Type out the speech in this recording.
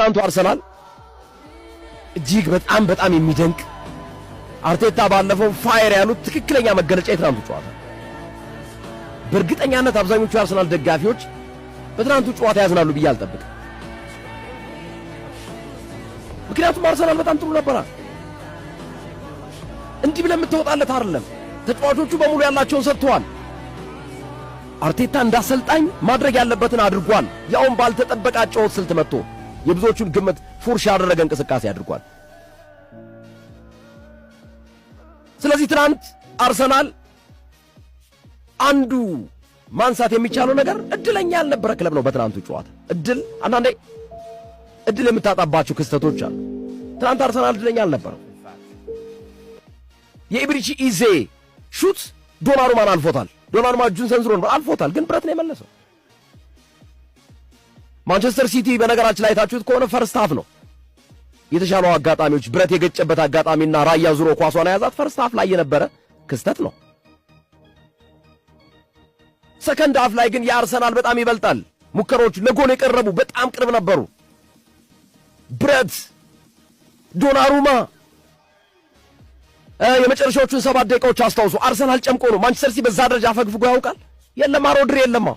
የትናንቱ አርሰናል እጅግ በጣም በጣም የሚደንቅ፣ አርቴታ ባለፈው fire ያሉት ትክክለኛ መገለጫ የትናንቱ ጨዋታ። በእርግጠኛነት አብዛኞቹ የአርሰናል ደጋፊዎች በትናንቱ ጨዋታ ያዝናሉ ብዬ አልጠብቅም። ምክንያቱም አርሰናል በጣም ጥሩ ነበራ። እንዲህ ብለህ የምትወጣለት አይደለም። ተጫዋቾቹ በሙሉ ያላቸውን ሰጥተዋል። አርቴታ እንዳሰልጣኝ ማድረግ ያለበትን አድርጓል። ያውም ባልተጠበቀ አጨዋወት ስልት መጥቶ የብዙዎቹን ግምት ፉርሽ ያደረገ እንቅስቃሴ አድርጓል። ስለዚህ ትናንት አርሰናል አንዱ ማንሳት የሚቻለው ነገር እድለኛ ያልነበረ ክለብ ነው። በትናንቱ ጨዋታ እድል አንዳንዴ እድል የምታጣባቸው ክስተቶች አሉ። ትናንት አርሰናል እድለኛ አልነበረም። የኢብሪቺ ኢዜ shoot ዶናሩማን አልፎታል። ዶናሩማ እጁን ሰንዝሮ ነበር፣ አልፎታል፣ ግን ብረት ነው የመለሰው። ማንቸስተር ሲቲ በነገራችን ላይ አይታችሁት ከሆነ first half ነው የተሻለው አጋጣሚዎች፣ ብረት የገጨበት አጋጣሚና ራያ ዙሮ ኳሷን የያዛት first half ላይ የነበረ ክስተት ነው። Second half ላይ ግን የአርሰናል በጣም ይበልጣል። ሙከራዎቹ ለጎል የቀረቡ በጣም ቅርብ ነበሩ። ብረት፣ ዶናሩማ የመጨረሻዎቹን 7 ደቂቃዎች አስታውሱ። አርሰናል ጨምቆ ነው። ማንቸስተር ሲቲ በዛ ደረጃ አፈግፍጎ ያውቃል? የለማ፣ ሮድሪ የለማ።